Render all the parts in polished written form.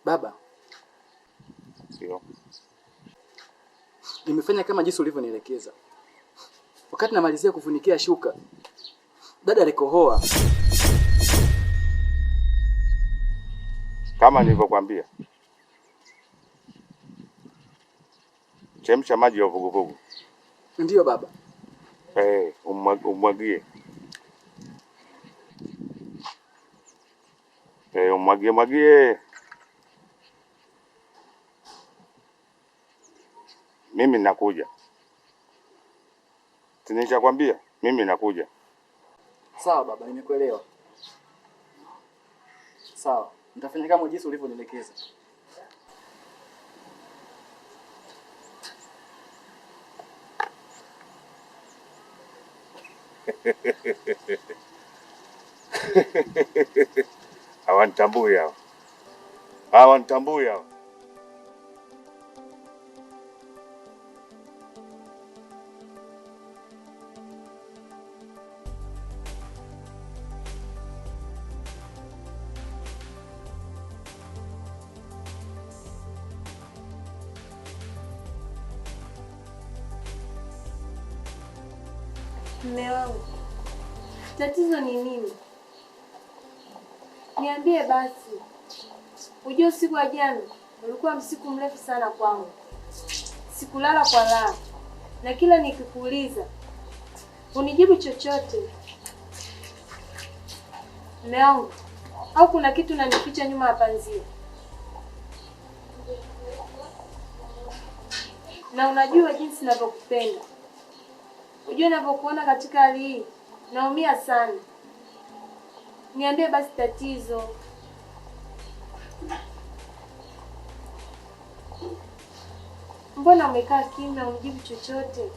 Baba, Sio. Nimefanya kama jinsi ulivyonielekeza. Wakati namalizia kufunikia shuka, dada alikohoa. Kama nilivyokuambia. Chemsha maji ya uvuguvugu. Ndiyo baba. Eh, umwagie. Eh, umwagie mwagie. Mimi nakuja. Nishakwambia mimi nakuja. Sawa baba, nimekuelewa. Sawa, nitafanya kama jinsi ulivyonielekeza. Hawanitambui hao. Hawanitambui hao. Mume wangu, tatizo ni nini? Niambie basi. Ujue usiku wa jana ulikuwa msiku mrefu sana kwangu. Sikulala kwa raha, na kila nikikuuliza unijibu chochote. Mume wangu, au kuna kitu unanificha nyuma ya panzia? Na unajua jinsi ninavyokupenda. Unajua ninavyokuona katika hali hii, naumia sana. Niambie basi tatizo. Mbona umekaa kimya unijibu chochote?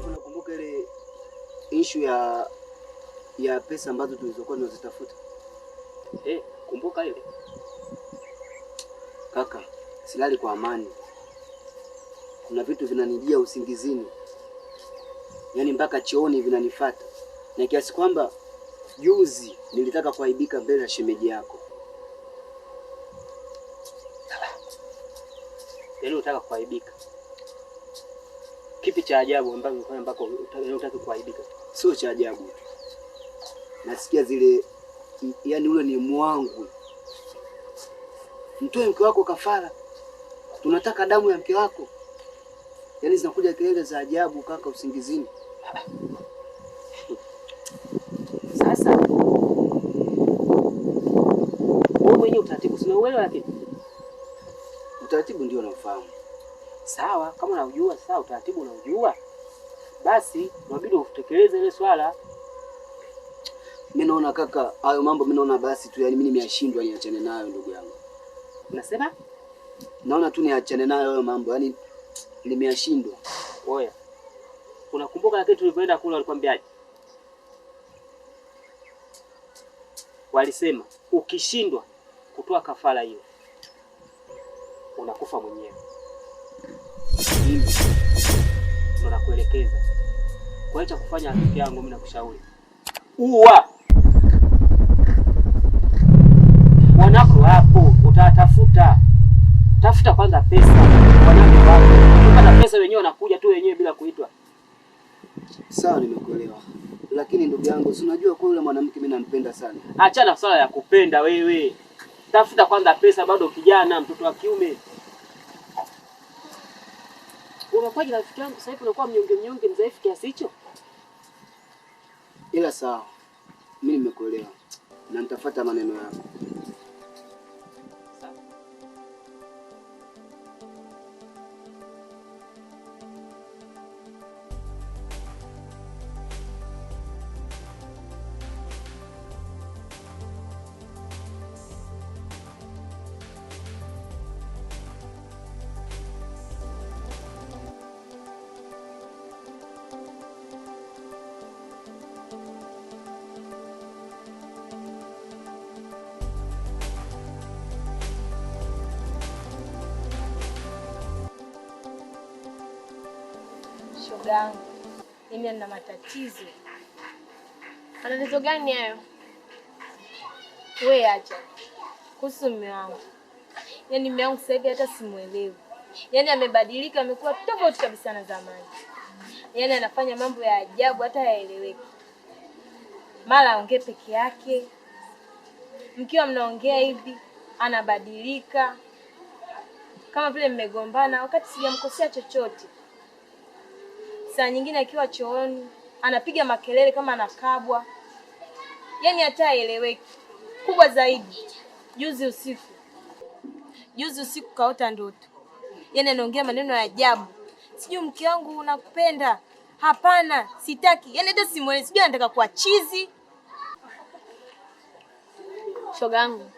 Unakumbuka ile issue ya pesa ambazo tulizokuwa tunazitafuta? Kumbuka ile. Kaka, silali kwa amani. Kuna vitu vinanijia usingizini. Yaani mpaka chooni vinanifuata. Na kiasi kwamba juzi nilitaka kuaibika mbele ya shemeji yako. Yaani unataka kuaibika? Kipi cha ajabu ambacho unafanya mpaka unataka kuaibika? Sio cha ajabu. Nasikia zile, yaani ule ni mwangu. Mtoe mke wako kafara. Tunataka damu ya mke wako. Yaani zinakuja kelele za ajabu kaka usingizini. Sasa wewe mwenyewe utaratibu si unauelewa, lakini utaratibu ndio unaofahamu. Sawa, kama unaujua sawa, utaratibu unaujua, basi unabidi utekeleze ile swala. Mimi naona kaka, hayo mambo mimi naona basi tu, yaani mimi nimeyashindwa, niachane nayo ndugu yangu. Unasema? Naona tu niachane nayo hayo mambo, yaani nimeyashindwa. Oya. Unakumbuka lakini tulipoenda kule walikwambiaje? Walisema ukishindwa kutoa kafara hiyo unakufa mwenyewe. Mimi ndo nakuelekeza. Kwa hiyo cha kufanya rafiki yangu, mimi nakushauri uwa wanako hapo, utatafuta. Tafuta kwanza pesa, wanako hapo. Ukipata pesa wenyewe wanakuja tu wenyewe bila kuitwa. Sawa, nimekuelewa. Lakini ndugu yangu, si unajua kwa yule mwanamke mimi nampenda sana. Achana swala ya kupenda wewe. Tafuta kwanza pesa, bado kijana, mtoto wa kiume. Unakuwaje rafiki yangu sasa hivi unakuwa mnyonge mnyonge mdhaifu kiasi hicho? Ila sawa, mimi nimekuelewa na nitafuata maneno yako. Shoga yangu, mimi nina matatizo. Matatizo gani hayo? Wewe acha. Kuhusu mume wangu. Yaani mume wangu sasa hivi hata simuelewi. Yaani amebadilika, amekuwa tofauti kabisa na zamani. Yaani anafanya mambo ya ajabu hata hayaeleweki. Mara aongee peke yake. Mkiwa mnaongea hivi anabadilika. Kama vile mmegombana wakati sijamkosea chochote. Saa nyingine akiwa chooni anapiga makelele kama anakabwa. Yaani hata haeleweki. Kubwa zaidi, juzi usiku kaota ndoto. Yaani anaongea maneno ya ajabu. Sijui mke wangu unakupenda. Hapana, sitaki. Yaani hata simuelewi, sijui anataka kuwa chizi. Shoga yangu,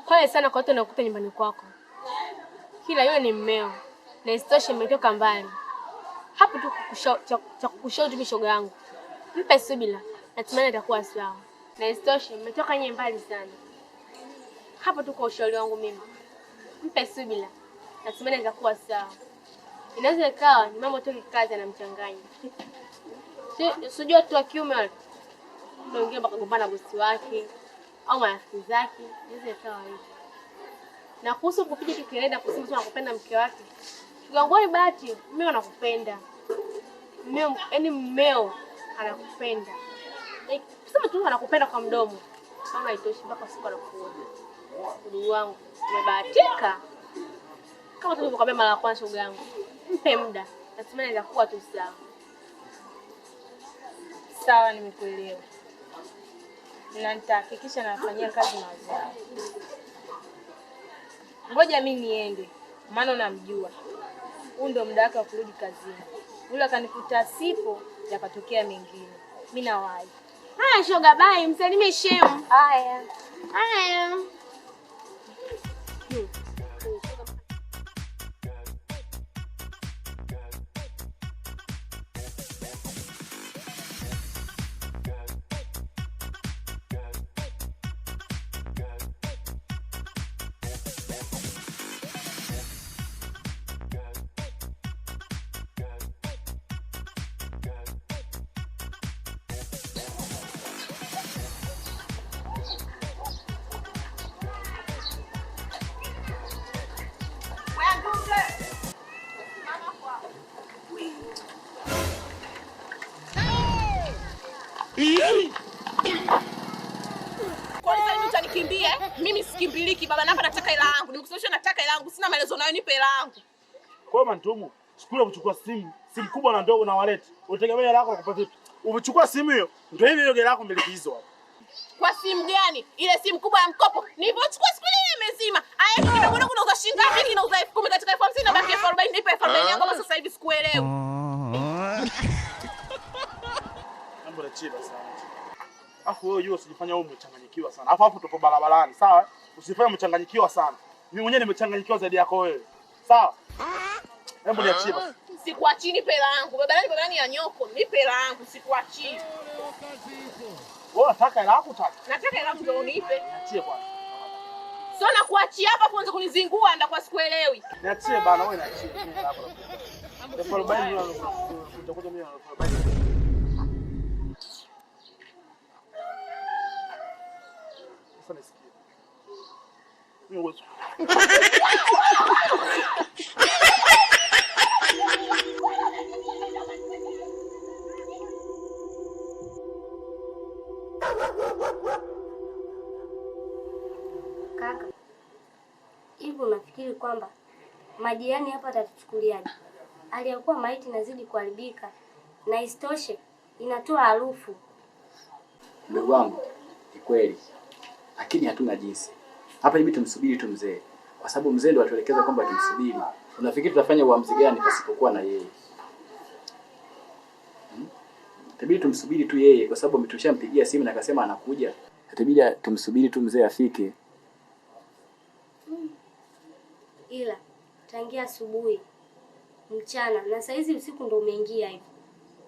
pole sana kwa watu wanaokuta nyumbani kwako. Kila yule ni mmeo. Na isitoshe mmetoka mbali. Hapo tu cha kukushauri tu shoga yangu. Mpe subira, natumaini atakuwa sawa. Na isitoshe mmetoka nyinyi mbali sana. Hapo tu kwa ushauri wangu mimi. Mpe subira, natumaini atakuwa sawa. Inaweza ikawa ni mambo tu kikazi anamchanganya. Sijui watu wa kiume wale. Wengine wakagombana na bosi wake au marafiki zake, inaweza ikawa hivyo. Na kuhusu kupiga kelele na kusema tu anakupenda mke wake. Shoga yangu, wewe bahati, mmeo anakupenda. Mmeo, yaani mmeo anakupenda. Kusema tu anakupenda kwa mdomo. Kama haitoshi mpaka siku anakuona. Ndugu wangu, umebahatika. Kama tulivyokuambia mara ya kwanza shoga yangu, mpe muda. Natumai itakuwa tu sawa. Sawa, nimekuelewa. Na nitahakikisha nafanyia kazi mawazo yako. Ngoja mimi niende, maana unamjua. Huu ndio muda wake wa kurudi kazini. Yule akanikuta sipo, yakatokea mengine. Mimi nawahi. Haya shoga, bye, msalimie shemu. Haya. Haya. Kwa nini utanikimbia? Mimi sikimbiliki baba, napa nataka hela yangu. Nimekusomesha nataka hela yangu. Sina maelezo nayo, nipe hela yangu. Kwa hiyo Mantumu, siku ile kuchukua simu, simu kubwa na ndogo na wallet. Utegemea hela yako nakupa vipi? Umechukua simu hiyo, ndio hiyo hiyo hela yako mbili hizo hapo. Kwa simu gani? Ile simu kubwa ya mkopo. Nilipochukua siku ile imezima. Aya, kidogo kidogo unauza shilingi ngapi? Kinauza 10,000 katika 50,000 na baki 40,000. Nipe 40,000 yangu kama sasa hivi sikuelewi. Mambo chiba sana. Afu wewe unajua usijifanye wewe umechanganyikiwa sana. Afu hapo tupo barabarani, sawa? Usifanye umechanganyikiwa sana. Mimi mwenyewe nimechanganyikiwa zaidi yako wewe. Sawa? Hebu niachie basi. Sikuachii, nipe hela yangu. Baba nani ya nyoko? Nipe hela yangu, sikuachii. Wewe unataka hela yako utaki? Nataka hela yangu ndio unipe. Niachie bwana. Sio nakuachia hapa kwanza kunizingua ndakuwa sikuelewi. Niachie bana, wewe niachie. 40,000 utakuja mimi na 40,000. Sasa nisikie. Mimi uwezo. Kaka, hivi unafikiri kwamba majirani hapa atatuchukuliaje? Aliyakuwa maiti inazidi kuharibika na isitoshe inatoa harufu. Ndugu wangu, ni kweli. Lakini hatuna jinsi. Hapa hivi tumsubiri tu mzee. Kwa sababu mzee ndo atuelekeza kwamba tumsubiri. Unafikiri tutafanya uamuzi gani pasipokuwa na yeye? Itabidi tumsubiri tu yeye kwa sababu tumeshampigia simu na akasema anakuja. Itabidi tumsubiri tu mzee afike. Ila tangia asubuhi, mchana na saizi usiku ndo umeingia hivi.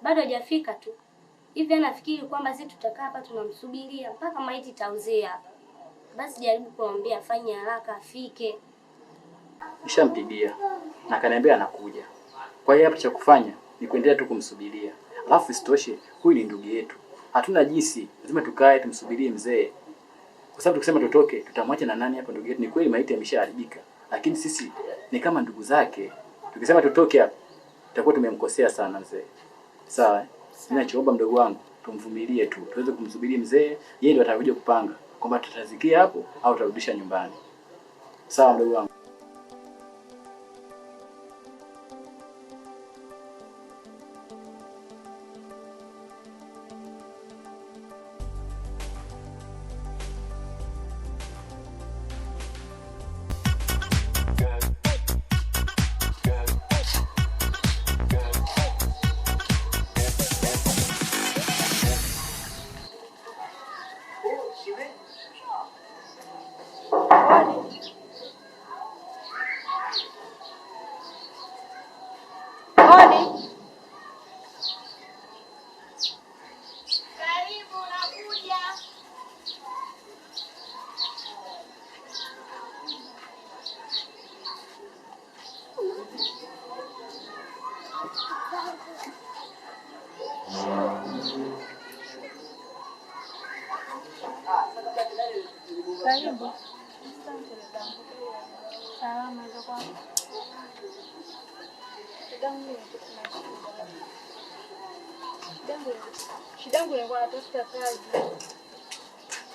Bado hajafika tu. Hivi anafikiri kwamba sisi tutakaa hapa tunamsubiria mpaka maiti tauzee hapa. Basi jaribu kumwambia afanye haraka afike. Nishampigia na akaniambia anakuja. Kwa hiyo hapa cha kufanya Ni kuendelea tu kumsubiria. Alafu isitoshe huyu ni ndugu yetu. Hatuna jinsi, lazima tukae tumsubirie mzee. Kwa sababu tukisema tutoke, tutamwacha na nani hapa ndugu yetu? Ni kweli maiti ameshaharibika, lakini sisi ni kama ndugu zake. Tukisema tutoke hapa, tutakuwa tumemkosea sana mzee. Sawa? Eh? Ninachoomba mdogo wangu, tumvumilie tu, tuweze kumsubiri mzee, yeye ndiye atakuja kupanga kwamba tutazikia hapo au tutarudisha nyumbani. Sawa mdogo wangu. Karibu, nakuja. Karibu. Salama za kwako. Shida yangu nilikuwa natafuta kazi.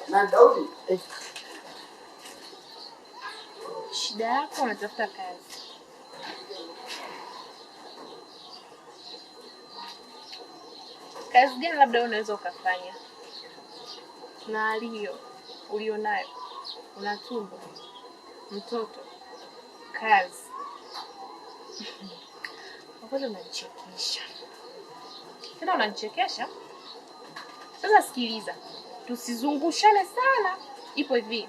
Na Daudi, Shida yako unatafuta kazi. Kazi gani labda wewe unaweza ukafanya? Na hali hiyo ulionayo, una tumbo, mtoto, kazi. Kwa kweli unanichekesha. Tena unanichekesha. Sasa sikiliza, tusizungushane sana. Ipo hivi,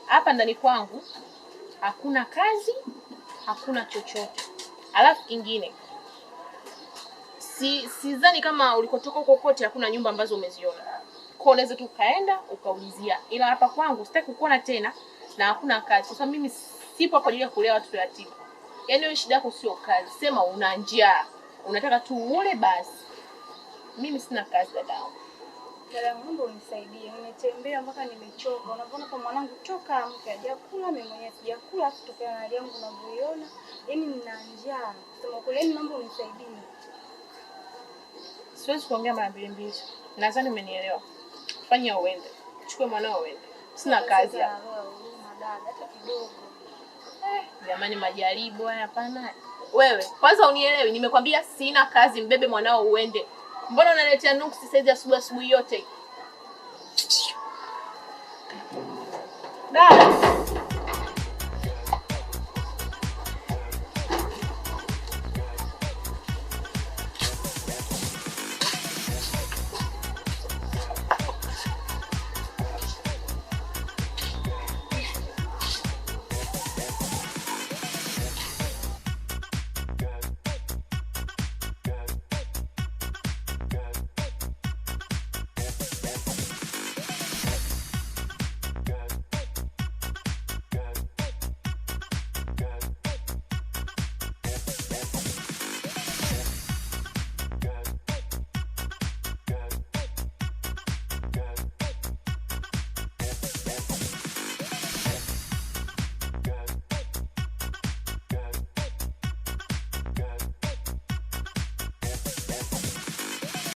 hapa ndani kwangu hakuna kazi, hakuna chochote. Alafu kingine, sidhani kama ulikotoka huko kote hakuna nyumba ambazo umeziona. Kwa unaweza tu ukaenda ukaulizia, ila hapa kwangu sitaki kukuona tena na hakuna kazi, kwa sababu mimi sipo kwa ajili ya kulea watoto yatima. Yaani wewe shida yako sio kazi, sema una njaa, unataka tu ule basi. Mimi sina kazi dadangu. Dada, naomba unisaidie. Nimetembea mpaka nimechoka. Unavyoona kwa mwanangu toka amke hajakula, mimi mwenyewe sijakula, afu tokea na hali yangu unavyoiona. Yaani nina njaa. Kusema kweli, yaani naomba unisaidie. Siwezi kuongea mara mbili mbili. Nadhani umenielewa. Fanya uende. Chukue mwanao uende. Sina kazi hapa. Roho ya huruma dada, hata kidogo. Jamani, majaribu haya hapana. Wewe kwanza unielewi, nimekwambia sina kazi, mbebe mwanao uende. Mbona unaletea nuksi saizi asubuhi asubuhi yote? Dada.